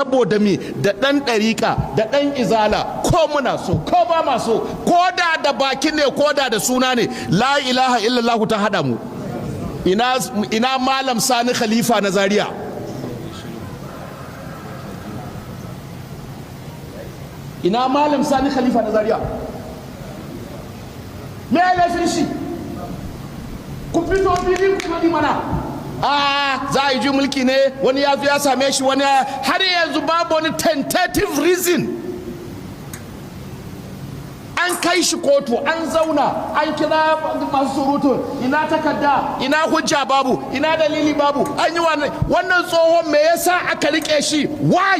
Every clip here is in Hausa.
Saboda me? Da ɗan ɗariƙa da ɗan izala, ko muna so ko ba ma so, ko da da baki ne, ko da da suna ne, la ilaha illallah ta haɗa mu. Ina Malam Sani Khalifa na Zaria? Ina Malam Sani Khalifa na Zaria? Me ya laifin shi? Ku fito fili ku faɗi mana. A za a yi ji mulki ne, wani ya zo ya same shi, wani har yanzu babu wani tentative reason. An kai shi kotu, an zauna, an kira masu surutu, ina takarda, ina hujja? Babu. Ina dalili? Babu. An yi wannan tsohon, me yasa aka rike shi? Why?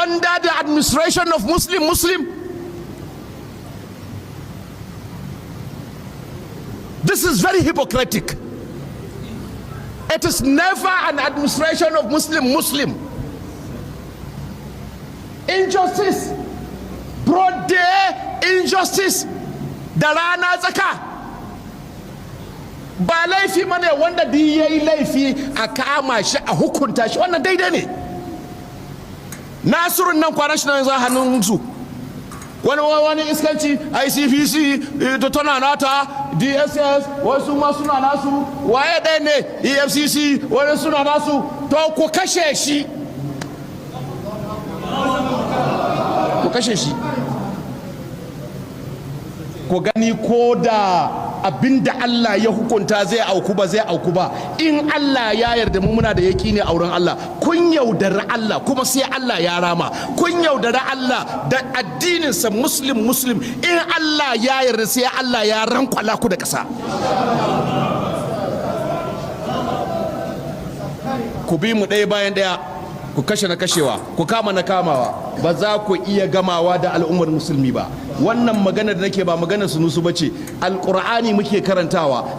Under the administration of Muslim Muslim. This is very hypocritic. It is never an administration of Muslim Muslim. Injustice, broad day injustice, da rana tsaka. Ba laifi mane wanda duk ya yi laifi a kama shi a hukunta shi, wannan daidai ne. Nasirun nan kwanan shi na yanzu hannun su. Wani iskanci ICPC ta tana nata, DSS wasu ma suna nasu, waye ɗaya ne, EFCC wani suna nasu. To ku kashe shi, ku kashe shi, ku gani ko da abinda Allah ya hukunta zai auku ba zai auku ba. In Allah ya yarda, mu muna da yaƙini a wurin Allah. Kun yaudari Allah, kuma sai Allah ya rama. Kun yaudari Allah da addininsa Muslim Muslim. In Allah ya yarda, sai Allah ya rankwala ku da ƙasa. Ku bi mu ɗaya bayan ɗaya, ku kashe na kashewa, ku kama na kamawa. Ba za ku iya gamawa da al'ummar musulmi ba. Wannan magana da nake ba maganar Sunusu bace, Alƙur'ani muke karantawa.